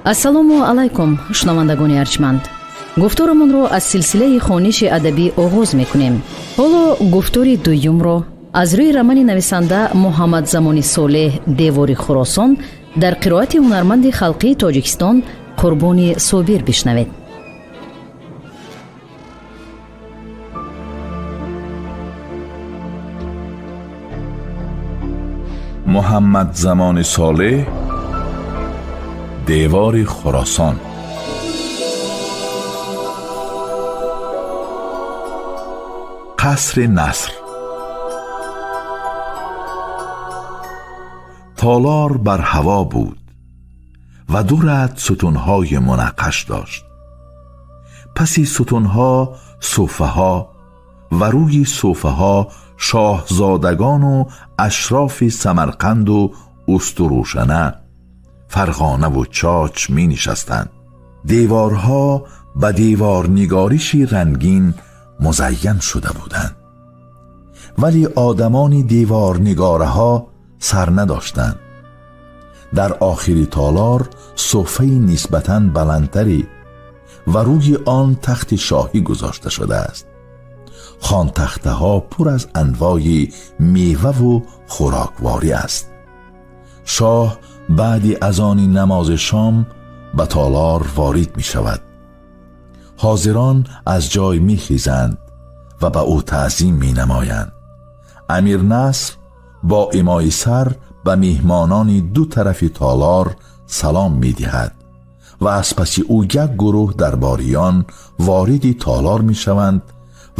Ассалому алайкум, шунавандагони арҷманд. Гуфторамонро аз силсилаи хониши адабӣ оғоз мекунем. Ҳоло гуфтори дуюмро аз рӯи романи нависанда Муҳаммадзамони Солеҳ «Девори Хуросон» дар қироати ҳунарманди халқии Тоҷикистон Қурбони Собир бишнавед. Муҳаммадзамони Солеҳ, «Девори Хуросон». Қасри Наср. Толор бар ҳаво буд ва ду рад сутунҳои мунаққаш дошт. Паси сутунҳо суфаҳо ва рӯи суфаҳо шоҳзодагону ашрофи Самарқанду Устурӯшана, Фарғонаву Чоч менишастанд. Деворҳо ба деворнигориши рангин музайян шуда буданд, вале одамони деворнигораҳо сар надоштанд. Дар охири толор суфаи нисбатан баландтаре ва рӯи он тахти шоҳӣ гузошта шудааст. Хонтахтаҳо пур аз анвои меваву хӯрокворӣ аст. Шоҳ баъди азони намози шом ба толор ворид мешавад. Ҳозирон аз ҷой мехезанд ва ба ӯ таъзим менамоянд. Амир Наср бо имои сар ба меҳмонони ду тарафи толор салом медиҳад ва аз паси ӯ як гурӯҳ дарбориён вориди толор мешаванд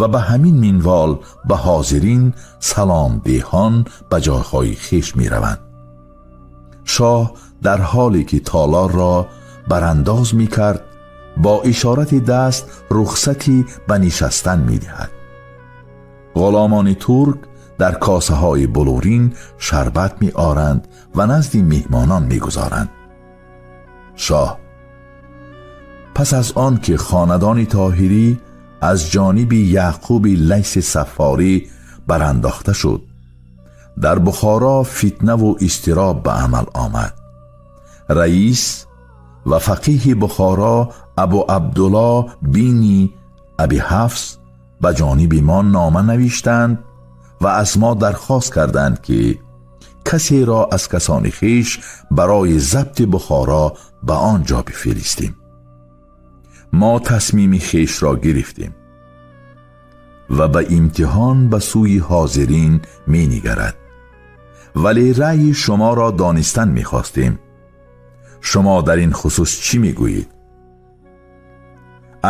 ва ба ҳамин минвол ба ҳозирин саломдеҳон ба ҷойҳои хеш мераванд. Шоҳ дар ҳоле ки толорро барандоз мекард, бо ишорати даст рухсати ба нишастан медиҳад. Ғуломони турк дар косаҳои булурин шарбат меоранд ва назди меҳмонон мегузоранд. Шоҳ: пас аз он ки хонадони Тоҳирӣ аз ҷониби Яъқуби Лайси Саффорӣ барандохта шуд, дар Бухоро фитнаву изтироб ба амал омад. Раис ва фақиҳи Бухоро Абу Абдулло бини Аби Ҳафс ба ҷониби мо нома навиштанд ва аз мо дархост карданд, ки касеро аз касони хеш барои забти Бухоро ба он ҷо бифиристем. Мо тасмими хешро гирифтем ва ба имтиҳон ба сӯи ҳозирин менигарад, вале раъйи шуморо донистан мехостем. Шумо дар ин хусус чӣ мегӯед?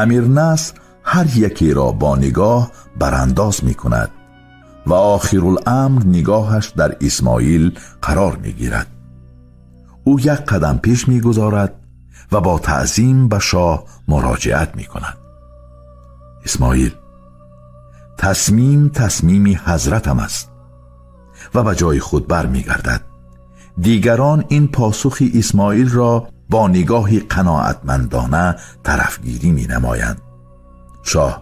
Амир Наср ҳар якеро бо нигоҳ барандоз мекунад ва охируламр нигоҳаш дар Исмоил қарор мегирад. Ӯ як қадам пеш мегузорад ва бо таъзим ба шоҳ муроҷиат мекунад. Исмоил: тасмим тасмими ҳазратам аст. Ва ба ҷои худ бармегардад. Дигарон ин посухи Исмоилро бо нигоҳи қаноатмандона тарафгирӣ менамоянд. Шоҳ: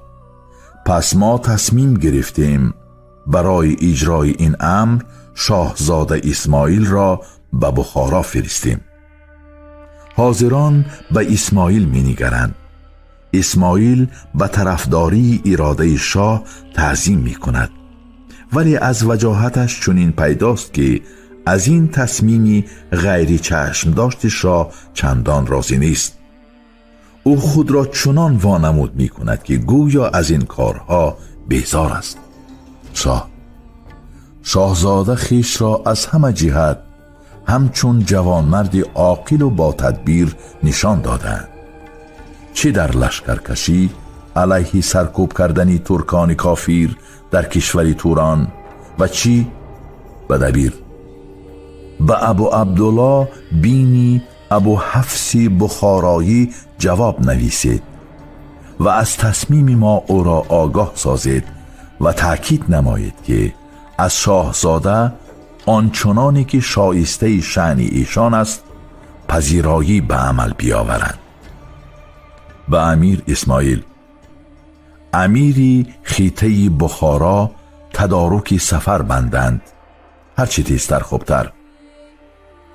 пас мо тасмим гирифтем барои иҷрои ин амр шоҳзода Исмоилро ба Бухоро фиристем. Ҳозирон ба Исмоил менигаранд. Исмоил ба тарафдории иродаи шоҳ таъзим мекунад, вале аз ваҷоҳаташ чунин пайдост, ки аз ин тасмими ғайричашмдошти шоҳ чандон розӣ нест. Ӯ худро чунон вонамуд мекунад, ки гӯё аз ин корҳо безор аст. Шоҳ: шоҳзода хешро аз ҳама ҷиҳат ҳамчун ҷавонмарди оқилу ботадбир нишон додаанд, чӣ дар лашкаркашӣ алайҳи саркӯб кардани туркони кофир дар кишвари Турон ва чӣ ба дабир ба Абу Абдулло бини Абу Ҳафси Бухороӣ ҷавоб нависед ва аз тасмими мо ӯро огоҳ созед ва таъкид намоед, ки аз шоҳзода ончуноне ки шоистаи шаъни эшон аст, пазироӣ ба амал биёваранд. Ба амир Исмоил: амири хитаи Бухоро тадоруки сафар банданд, ҳарчи тезтар хубтар.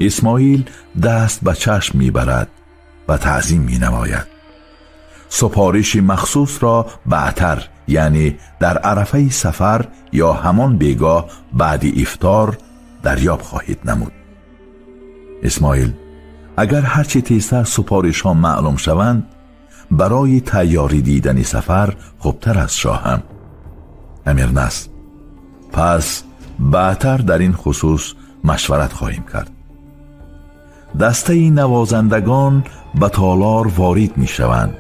Исмоил даст ба чашм мебарад. و تعظیم می نماید. سپارش مخصوص را بعدتر، یعنی در عرفه سفر یا همان بیگاه بعد افطار دریاب خواهید نمود. اسماعیل: اگر هرچه تیزتر سپارش ها معلوم شوند برای تیاری دیدن سفر خوبتر از شاهم. امیر نصر: پس بعدتر در این خصوص مشورت خواهیم کرد. دسته نوازندگان به تالار وارد می شوند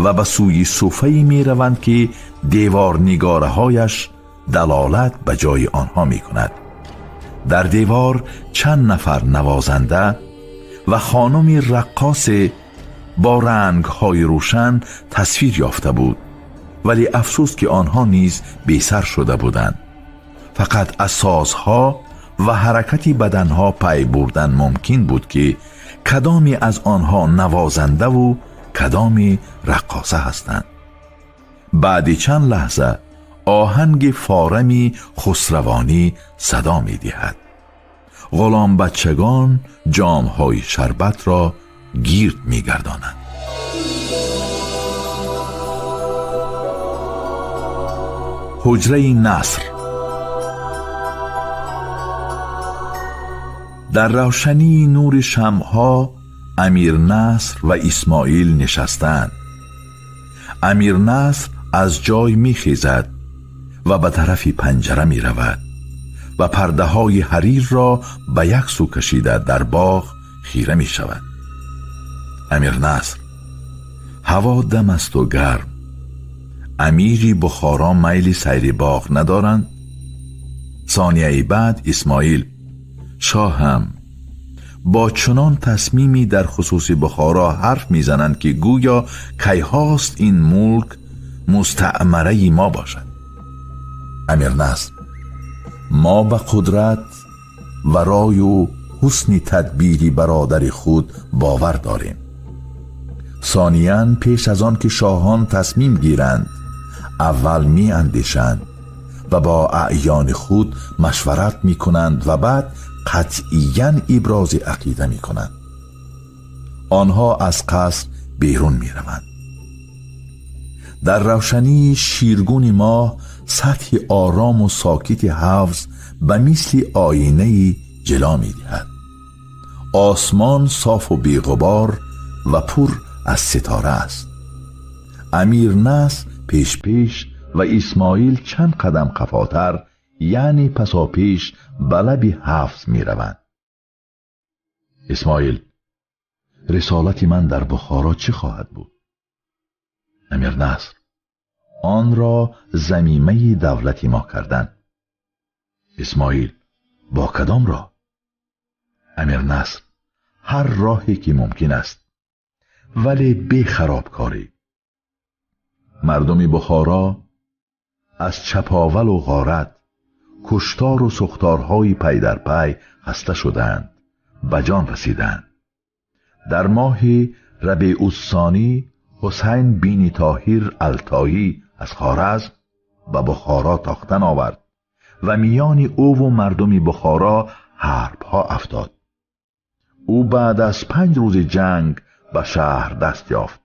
و به سوی صفه‌ای می روند که دیوار نگاره‌هایش دلالت به جای آنها می کند. در دیوار چند نفر نوازنده و خانم رقاص با رنگ‌های روشن تصویر یافته بود، ولی افسوس که آنها نیز بی سر شده بودند. فقط از سازها و حرکت بدنها پی بردن ممکن بود که کدامی از آنها نوازنده و کدامی رقاصه هستند. بعد چند لحظه آهنگ فارمی خسروانی صدا می دهد. غلام بچگان جامهای شربت را گیرد می گردانند. حجره نصر. در روشنی نور شمع‌ها امیر نصر و اسماعیل نشستند. امیر نصر از جای میخیزد و به طرف پنجره می رود و پرده های حریر را به یک سو کشیده در باغ خیره می شود. امیر نصر: هوا دم است و گرم. امیری بخارا میل سیر باغ ندارند؟ ثانیه بعد اسماعیل: شاهم، با چنان تصمیمی در خصوص بخارا حرف میزنند که گویا کیهاست این ملک مستعمره ما باشد. امیر نصر: ما به قدرت و رای و حسن تدبیری برادر خود باور داریم. ثانیاً پیش از آن که شاهان تصمیم گیرند اول می اندیشند و با اعیان خود مشورت می کنند و بعد قطعیاً ابراز عقیده می کنند. آنها از قصر بیرون می روند. در روشنی شیرگون ماه سطح آرام و ساکت حوض به مثل آینه‌ای جلا می دهد. آسمان صاف و بیغبار و پر از ستاره است. امیر نصر پیش پیش و اسماعیل چند قدم قفاتر، یعنی پسا پیش، به لب حوض می روند. اسماعیل: رسالت من در بخارا چه خواهد بود؟ امیر نصر: آن را ضمیمه دولت ما کردن. اسماعیل: با کدام راه؟ امیر نصر: هر راهی که ممکن است، ولی بی خرابکاری. مردم بخارا از چپاول و غارت، کشتار و سختارهای پی در پی خسته شدند، به جان رسیدند. در ماه ربیع الثانی حسین بین طاهر التایی از خوارزم به بخارا تاختن آورد و میان او و مردم بخارا حربها افتاد. او بعد از 5 روز جنگ به شهر دست یافت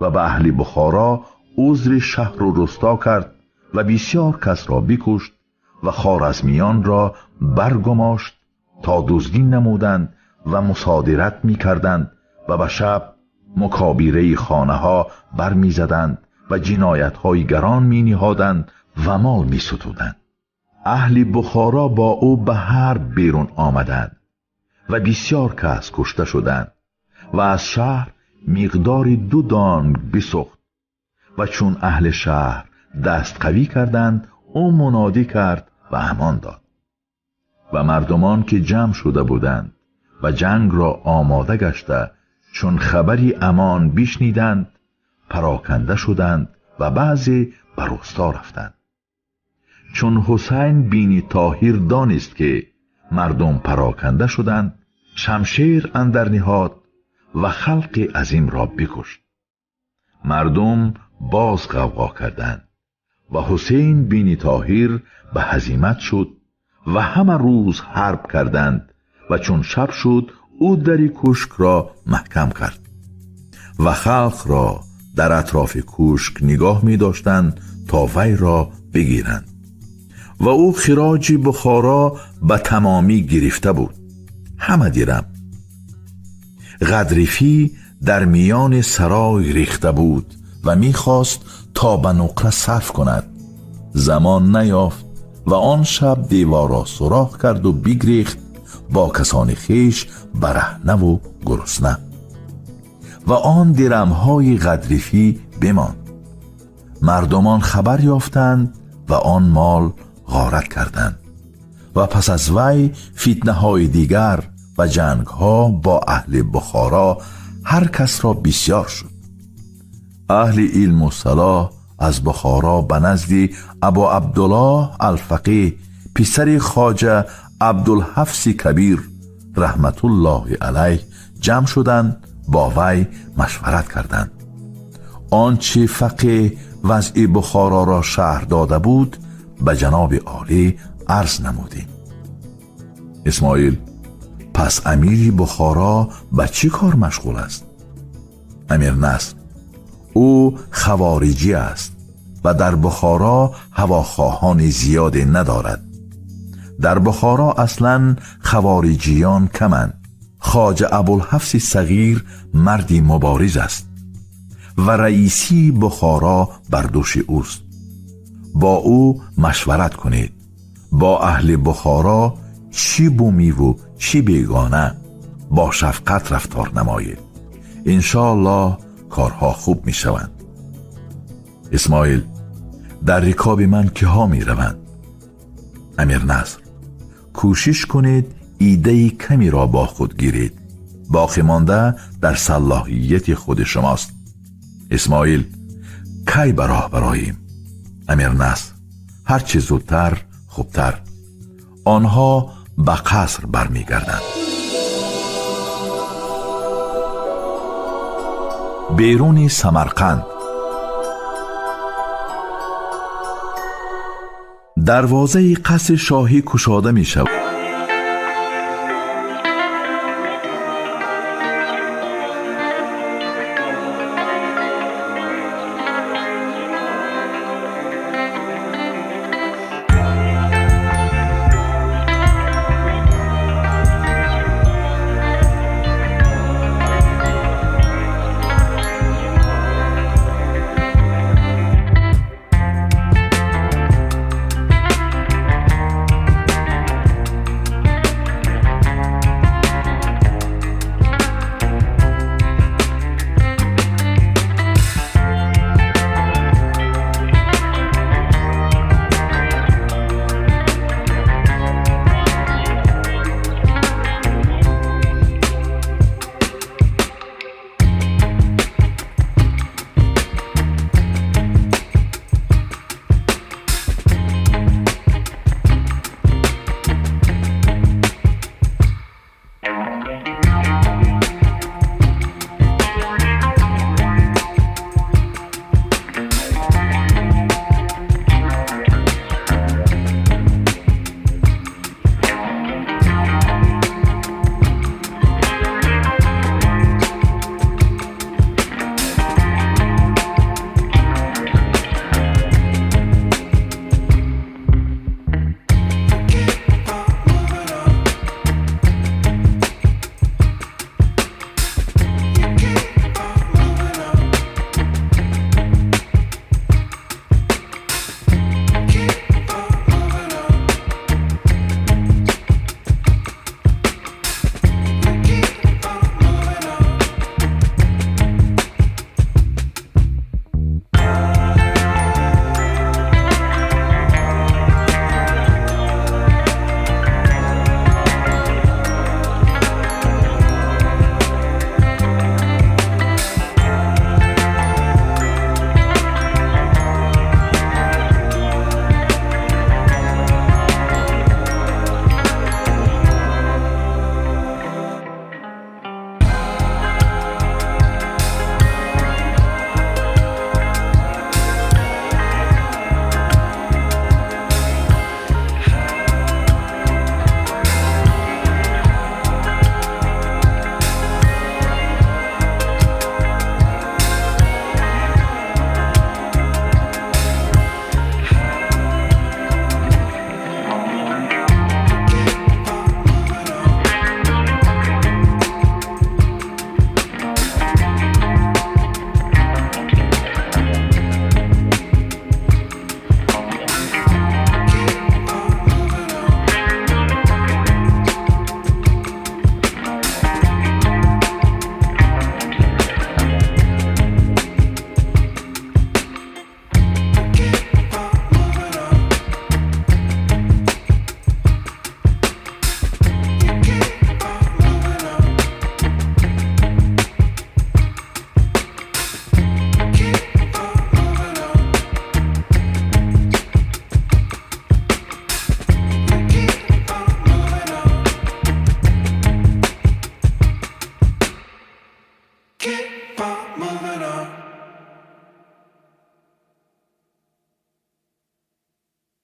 و به اهل بخارا عذر شهر و رستا کرد و بسیار کس را بکشت و خوارزمیان را برگماشت تا دزدی نمودند و مصادرت می کردند و به شب مکابیره خانه ها بر می زدند و جنایت های گران می نهادند و مال می ستودند. اهل بخارا با او به حرب بیرون آمدند و بسیار کس کشته شدند و از شهر مقدار 2 دانگ بسوخت و چون اهل شهر دست قوی کردند او منادی کرد و امان داد. و مردمان که جمع شده بودند و جنگ را آماده گشته چون خبری امان بشنیدند پراکنده شدند و بعضی به روستا رفتند. چون حسین بین طاهر دانست که مردم پراکنده شدند، شمشیر اندر نهاد و خلق عظیم را بکشت. مردم باز غوغا کردند و حسین بین طاهر به هزیمت شد و همه روز حرب کردند و چون شب شد Ӯ дари кӯшкро маҳкам кард ва халқро дар атрофи кӯшк нигоҳ медоштанд то вайро бигиранд. Ва ӯ хироҷи Бухоро ба тамомӣ гирифта буд. Ҳама дирам. Ғадрифӣ дар миёни сарой рехта буд ва мехост то ба нуқра сарф кунад. Замон наёфт ва он шаб деворро сурох карду бигрехт бо касони хеш бараҳнаву гурусна. Ва он дирамҳои ғадрифӣ бимонд. Мардумон хабар ёфтанд ва он мол ғорат карданд. Ва пас аз вай фитнаҳои дигар ва ҷангҳо бо аҳли Бухоро ҳар касро бисёр шуд. Аҳли илму салоҳ аз Бухоро ба назди Абу Абдуллоҳ Алфақиҳ, писари хоҷа Абдулҳафси Кабир раҳматуллоҳи алайҳ ҷамъ шуданд, бо вай машварат карданд. Он чи фақеҳ вазъи Бухороро шарҳ дода буд, ба ҷаноби олӣ арз намудем. Исмоил: пас амири Бухоро ба чӣ кор машғул аст? Амир Наср: ӯ хавориҷӣ аст ва дар Бухоро ҳавохоҳони зиёде надорад. Дар Бухоро аслан хавориҷиён каманд. Хоҷа Абулҳафси Сағир марди мубориз аст ва раисии Бухоро бар дӯши ӯст. Бо ӯ машварат кунед. Бо аҳли Бухоро чӣ бумиву чӣ бегона бо шафқат рафтор намоед. Иншоаллоҳ корҳо хуб мешаванд. Исмоил: дар рикоби ман киҳо мераванд? Амир Наср: кӯшиш кунед идаи камеро бо худ гиред. Боқӣ монда дар салоҳияти худи шумост. Исмоил: кай ба роҳ бароем? Амир Наср: ҳарчи зудтар хубтар. Онҳо ба қаср бармегарданд. Беруни Самарқанд. Дарвозаи қасри шоҳӣ кушода мешавад.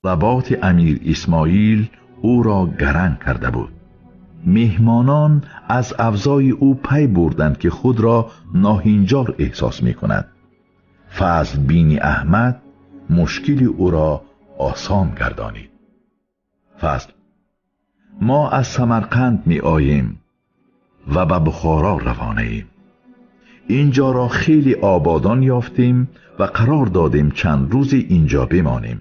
Талаботи Амир Исмоил ӯро гаранг карда буд. Меҳмонон аз авзои ӯ пай бурданд, ки худро ноҳинҷор эҳсос мекунад. Фазл бини Аҳмад мушкили ӯро осон гардонид. Фазл: мо аз Самарқанд меоем ва ба Бухоро равонаем. Инҷоро хеле ободон ёфтем ва қарор додем чанд рӯзе инҷо бимонем,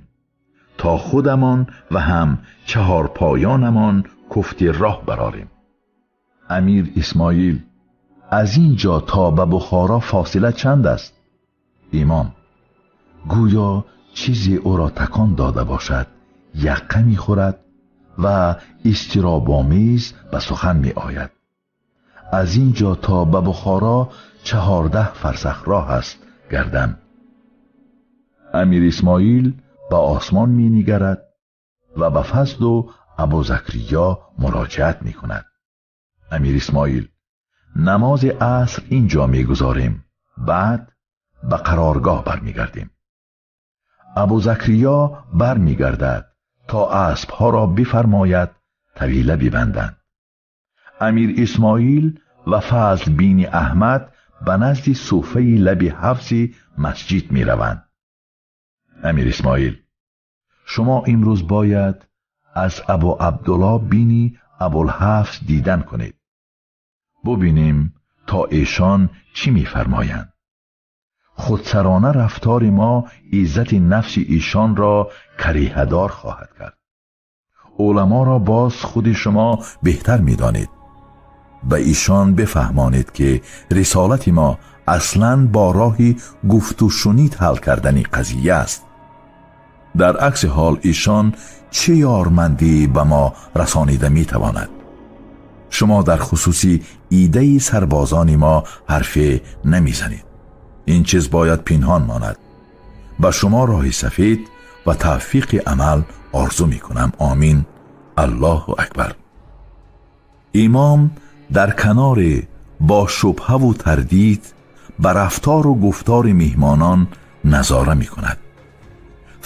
то худамон ва ҳам чаҳорпоёнамон куфти роҳ барорем. Амир Исмоил: аз ин ҷо то ба Бухоро фосила чанд аст? Имом гӯё чизе ӯро такон дода бошад, яққа мехӯрад ва изтиробомез ба сухан меояд. Аз ин ҷо то ба Бухоро 14 фарсах роҳ аст гардам. Амир Исмоил ба осмон менигарад ва ба Фазлу Абу Закрия муроҷиат мекунад. Амир Исмоил: намози аср инҷо мегузорем, баъд ба қароргоҳ бармегардем. Абу Закрия бармегардад то аспҳоро бифармояд тавила бибанданд. Амир Исмоил ва Фазл бини Аҳмад ба назди суфаи лаби ҳавзи масҷид мераванд. Амир Исмоил: шумо имрӯз бояд аз Абу Абдулло бини Абулҳафс дидан кунед. Бубинем то эшон чӣ мефармоянд. Худсарона рафтори мо иззати нафси эшонро кариҳадор хоҳад кард. Уламоро боз худи шумо беҳтар медонед. Ба эшон бифаҳмонед, ки рисолати мо аслан бо роҳи гуфту шунид ҳал кардани қазия аст. Дар акси ҳол эшон чӣ ёрмандӣ ба мо расонида метавонад? Шумо дар хусуси идаи сарбозони мо ҳарфе намезанед. Ин чиз бояд пинҳон монад. Ба шумо роҳи сафед ва тавфиқи амал орзу мекунам. Омин. Аллоҳу акбар. Имом дар каноре бо шубҳаву тардид ба рафтору гуфтори меҳмонон назора мекунад.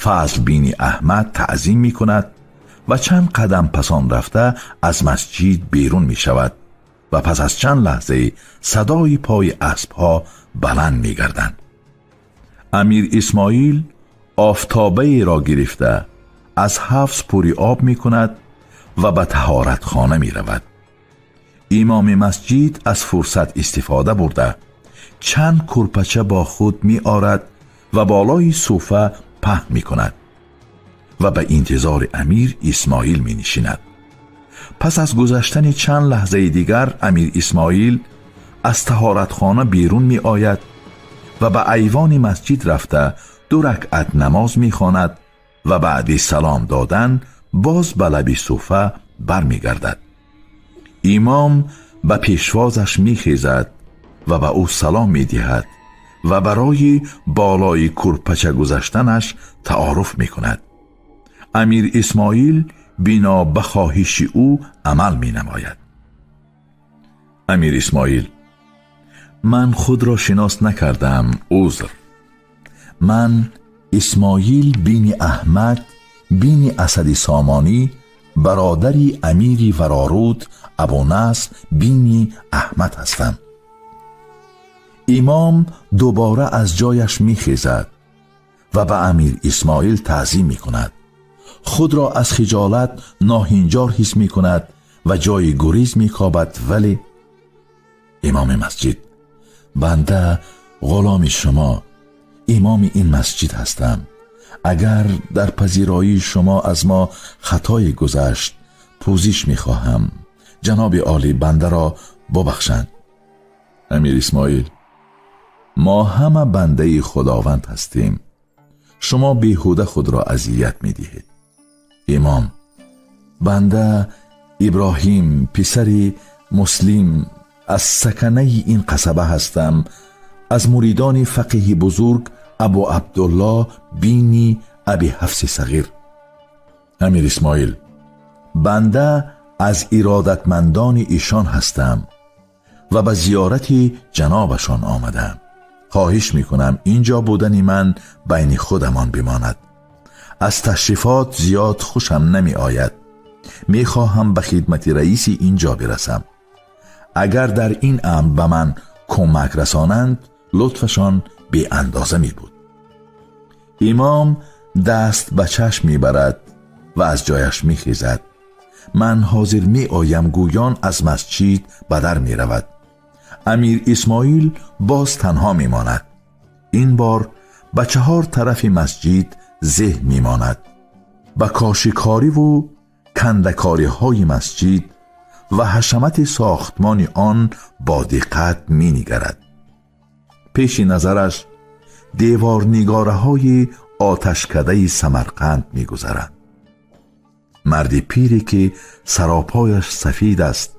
Фазл бини Аҳмад таъзим мекунад ва чанд қадам пасон рафта аз масҷид берун мешавад ва пас аз чанд лаҳзае садои пои аспҳо баланд мегарданд. Амир Исмоил офтобаеро гирифта аз ҳавз пури об мекунад ва ба таҳоратхона меравад. Имоми масҷид аз фурсат истифода бурда чанд курпача бо худ меорад ва болои суфа паҳн мекунад ва ба интизори Амир Исмоил менишинад. Пас аз гузаштани чанд лаҳзаи дигар Амир Исмоил аз таҳоратхона берун меояд ва ба айвони масҷид рафта 2 ракъат намоз мехонад ва баъди салом додан боз ба лаби суфа бармегардад. Имом ба пешвозаш мехезад ва ба ӯ салом медиҳад ва барои болои курпача гузаштанаш таоруф мекунад. Амир Исмоил бино ба хоҳиши ӯ амал менамояд. Амир Исмоил: ман худро шинос накардам, узр. Ман Исмоил бини Аҳмад бини Асади Сомонӣ, бародари амири Вароруд Абунаср бини Аҳмад ҳастам. Имом дубора аз ҷояш мехезад ва ба Амир Исмоил таъзим мекунад. Худро аз хиҷолат ноҳинҷор ҳис мекунад ва ҷои гурез мекобад. Вале имоми масҷид: банда ғуломи шумо, имоми ин масҷид ҳастам. Агар дар пазироии шумо аз мо хатое гузашт, пӯзиш мехоҳам. Ҷаноби олӣ бандаро бубахшанд. Амир Исмоил: мо ҳама бандаи Худованд ҳастем. Шумо беҳуда худро азият медиҳед. Имом: банда Иброҳим писари Муслим аз саканаи ин қасаба ҳастам, аз муридони фақиҳи бузург Абу Абдулло бини Аби Ҳафси Сағир. Амир Исмоил: банда аз иродатмандони ишон ҳастам ва ба зиёрати ҷанобашон омадам. Хоҳиш мекунам инҷо будани ман байни худамон бимонад. Аз ташрифот зиёд хушам намеояд. Мехоҳам ба хидмати раиси ин ҷо бирасам. Агар дар ин амр ба ман кӯмак расонанд, лутфашон беандоза мебуд. Имом даст ба чашм мебарад ва аз ҷояш мехезад. Ман ҳозир меоям, гӯён аз масҷид ба дар меравад. Амир Исмоил боз танҳо мемонад. Ин бор ба чаҳор тарафи масҷид зеҳ мемонад. Ба кошикориву кандакориҳои масҷид ва ҳашамати сохтмони он бо диққат менигарад. Пеши назараш деворнигораҳои оташкадаи Самарқанд мегузаранд. Марди пире, ки саропояш сафид аст,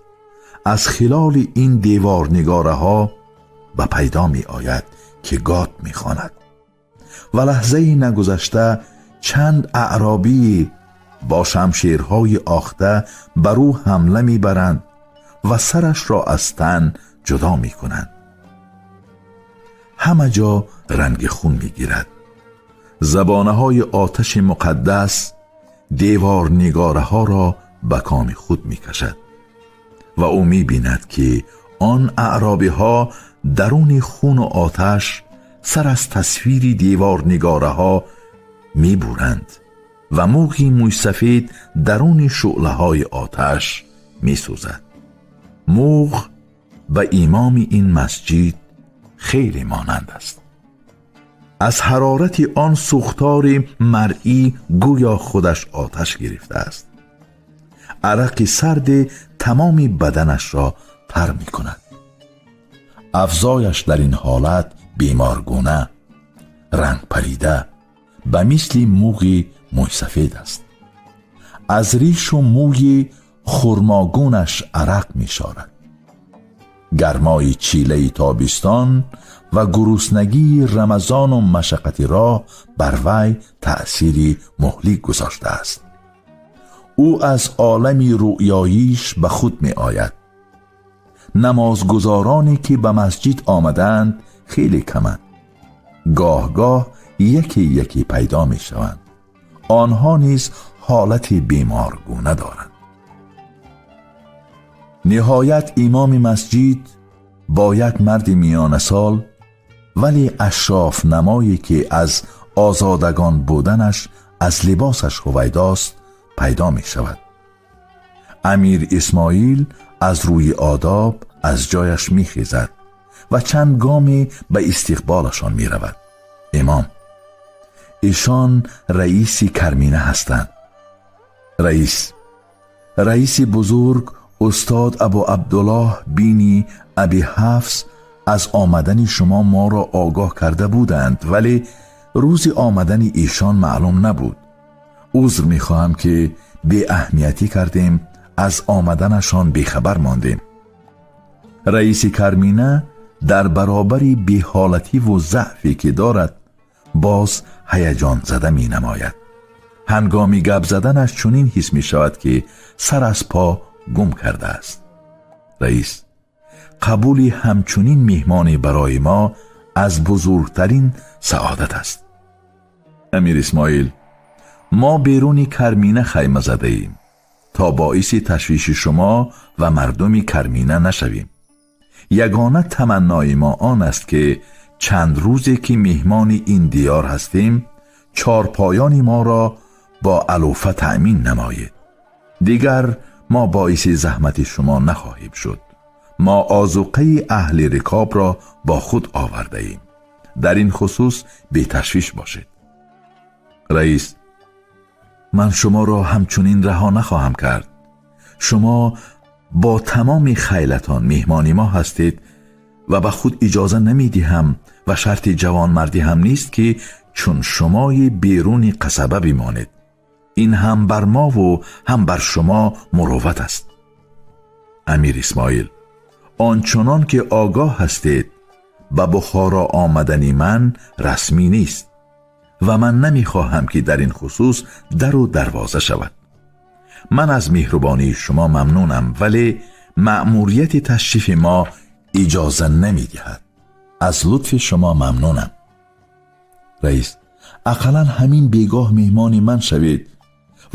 аз хилоли ин деворнигораҳо ба пайдо меояд, ки гот мехонад, ва лаҳзаи нагузашта чанд аъробӣ бо шамшерҳои охта бар ӯ ҳамла мебаранд ва сарашро аз тан ҷудо мекунанд. Ҳама ҷо ранги хун мегирад. Забонаҳои оташи муқаддас деворнигораҳоро ба коми худ мекашад ва ӯ мебинад, ки он аъробиҳо даруни хуну оташ сар аз тасвири деворнигораҳо мебуранд ва муғи мӯйсафед даруни шӯълаҳои оташ месӯзад. Муғ ба имоми ин масҷид хеле монанд аст. Аз ҳарорати он сӯхтори маръӣ гӯё худаш оташ гирифтааст. Арақи сарде тамоми баданашро тар мекунад. Авзояш дар ин ҳолат беморгуна, рангпарида, ба мисли муғи мӯйсафед аст. Аз ришу мӯи хурмогунаш арақ мешорад. Гармои чилаи тобистон ва гуруснагии рамазону машаққати роҳ бар вай таъсири муҳлик гузоштааст. Ӯ аз олами рӯёиш ба худ меояд. Намозгузороне, ки ба масҷид омадаанд, хеле каманд. Гоҳ-гоҳ яке яке пайдо мешаванд. Онҳо низ ҳолати беморгуна доранд. Ниҳоят имоми масҷид бо як марди миёнасол, вале ашрофнамое, ки аз озодагон буданаш аз либосаш ҳувайдост, пайдо мешавад. Амир Исмоил аз рӯи одоб аз ҷояш мехезад ва чанд гоме ба истиқболашон меравад. Имом: ишон раиси Кармина ҳастанд. Раис: раиси бузург, устод Абу Абдуллоҳ бини Аби Ҳафс аз омадани шумо моро огоҳ карда буданд, вале рӯзи омадани эшон маълум набуд. Узр мехоҳам, ки беаҳамиятӣ кардем, аз омаданашон бехабар мондем. Раиси Кармина дар баробари беҳолативу заъфе, ки дорад, боз ҳаяҷонзада менамояд. Ҳангоми гап заданаш чунин ҳис мешавад, ки сар аз по гум кардааст. Раис: қабули ҳамчунин меҳмоне барои мо аз бузургтарин саодат аст. Амир Исмоил: мо беруни Кармина хайма задаем, то боиси ташвиши шумо ва мардуми Кармина нашавем. Ягона таманнои мо он аст, ки чанд рӯзе, ки меҳмони ин диёр ҳастем, чорпоёни моро бо алуфа таъмин намоед. Дигар мо боиси заҳмати шумо нахоҳем шуд. Мо озуқаи аҳли рикобро бо худ овардаем. Дар ин хусус беташвиш бошед. Раис: ман шуморо ҳамчунин раҳо нахоҳам кард. Шумо бо тамоми хайлатон меҳмони мо ҳастед ва ба худ иҷоза намедиҳам ва шарти ҷавонмардӣ ҳам нест, ки чун шумои беруни қасаба бимонед. Ин ҳам бар мову ҳам бар шумо мурувват аст. Амир Исмоил: ончунон ки огоҳ ҳастед, ба Бухоро омадани ман расмӣ нест ва ман намехоҳам, ки дар ин хусус дару дарвоза шавад. Ман аз меҳрубонии шумо мамнунам, вале маъмурияти ташрифи мо иҷоза намедиҳад. Аз лутфи шумо мамнунам. Раис: Ақаллан ҳамин бегоҳ меҳмони ман шавед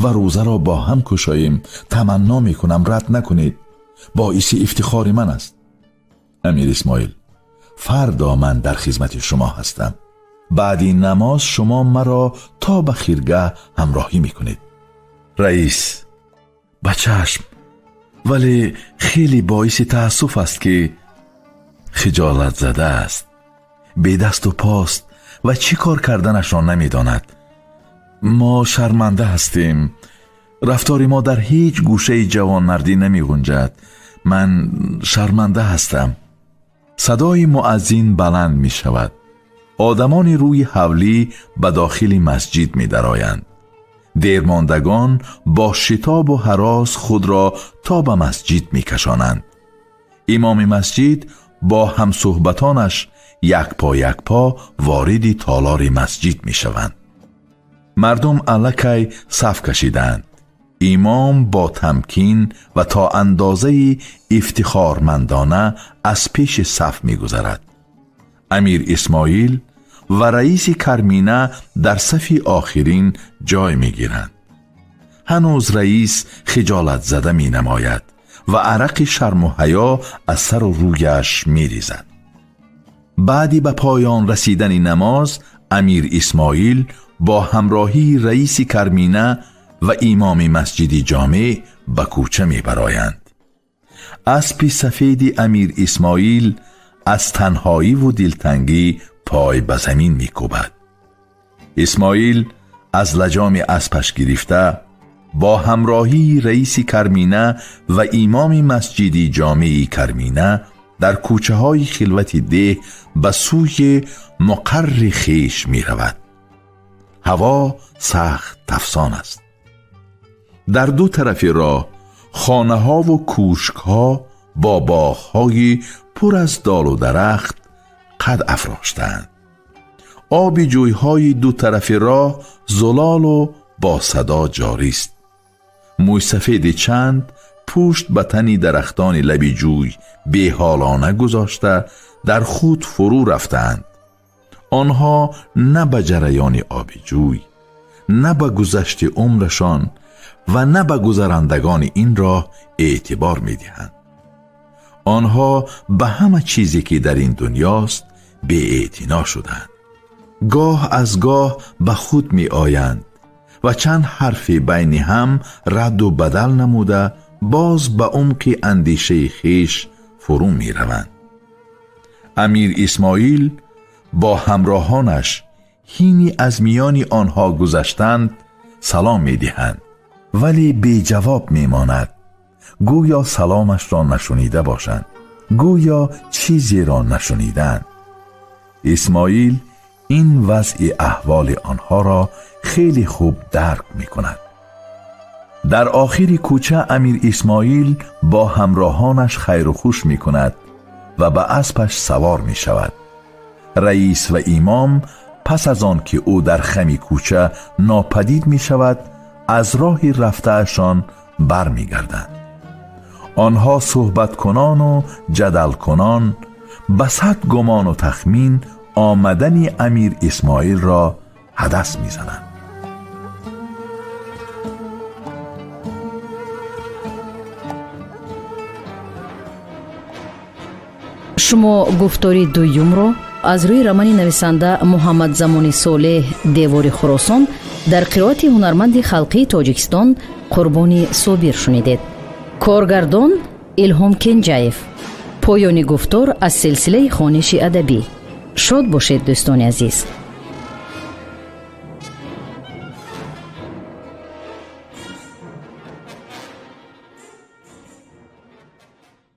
ва рӯзаро бо ҳам кушоем. Таманно мекунам, рад накунед, боиси ифтихори ман аст. Амир Исмоил: фардо ман дар хизмати шумо ҳастам. Баъди намоз шумо маро то ба хиргаҳ ҳамроҳӣ мекунед. Раис: ба чашм, вале хеле боиси таассуф аст, ки хиҷолат зада аст, бедасту пост ва чӣ кор карданашро намедонад. Мо шарманда ҳастем, рафтори мо дар ҳеҷ гӯшаи ҷавонмардӣ намегунҷад. Ман шарманда ҳастам. Садои муаззин баланд мешавад. Одамони рӯи ҳавлӣ ба дохили масҷид медароянд. Дермондагон бо шитобу ҳарос худро то ба масҷид мекашонанд. Имоми масҷид бо ҳамсӯҳбатонаш як по як по вориди толори масҷид мешаванд. Мардум аллакай саф кашидаанд. Имом бо тамкин ва то андозаи ифтихормандона аз пеши саф мегузарад. Амир Исмоил ва раиси Кармина дар сафи охирин ҷой мегиранд. Ҳанӯз раис хиҷолатзада менамояд ва арақи шарму ҳаё аз сару рӯяш мерезад. Баъди ба поён расидани намоз Амир Исмоил бо ҳамроҳии раиси Кармина ва имоми масҷиди ҷомеъ ба кӯча мебароянд. Аспи сафеди Амир Исмоил аз танҳоиву дилтангӣ пой ба замин мекӯбад. Исмоил аз лаҷоми аспаш гирифта бо ҳамроҳии раиси Кармина ва имоми масҷиди ҷомеи Кармина дар кӯчаҳои хилвати деҳ ба сӯи муқарри хеш меравад. Ҳаво сахт тафсон аст. Дар ду тарафи роҳ хонаҳову кӯшкҳо бо боғҳои пур аз долу дарахт қад афроштаанд. Оби ҷӯйҳои ду тарафи роҳ зулолу бо садо ҷорист. Мӯйсафеди чанд пушт ба тани дарахтони лаби ҷӯй беҳолона гузошта дар худ фурӯ рафтаанд. Онҳо на ба ҷараёни оби ҷӯй, на ба гузашти умрашон ва на ба гузарандагони ин роҳ эътибор медиҳанд. Онҳо ба ҳама чизе, ки дар ин дунёст, беэътино шуданд. Гоҳ аз гоҳ ба худ меоянд ва чанд ҳарфи байни ҳам радду бадал намуда, боз ба умқи андешаи хеш фурӯ мераванд. Амир Исмоил бо ҳамроҳонаш ҳини аз миёни онҳо гузаштанд салом медиҳанд, вале беҷавоб мемонад. Гӯё саломашро нашунида бошанд, гӯё чизеро нашуниданд. Исмоил ин вазъи аҳволи онҳоро хеле хуб дарк мекунад. Дар охири кӯча Амир Исмоил бо ҳамроҳонаш хайру хуш мекунад ва ба аспаш савор мешавад. Раис ва имом пас аз он ки ӯ дар хами кӯча нопадид мешавад, аз роҳи рафтаашон бармегарданд. Онҳо суҳбаткунону ҷадалкунон ба сад гумону тахмин омадани Амир Исмоилро ҳадас мезананд. Шумо гуфтори дуюмро аз рӯи романи нависанда Муҳаммадзамони Солеҳ «Девори Хуросон» дар қироати ҳунарманди халқии Тоҷикистон Қурбони Собир шунидед. Коргардон Илҳом Кенҷаев. Поёни гуфтор аз силсилаи хониши адабӣ. Шод бошед, дӯстони азиз.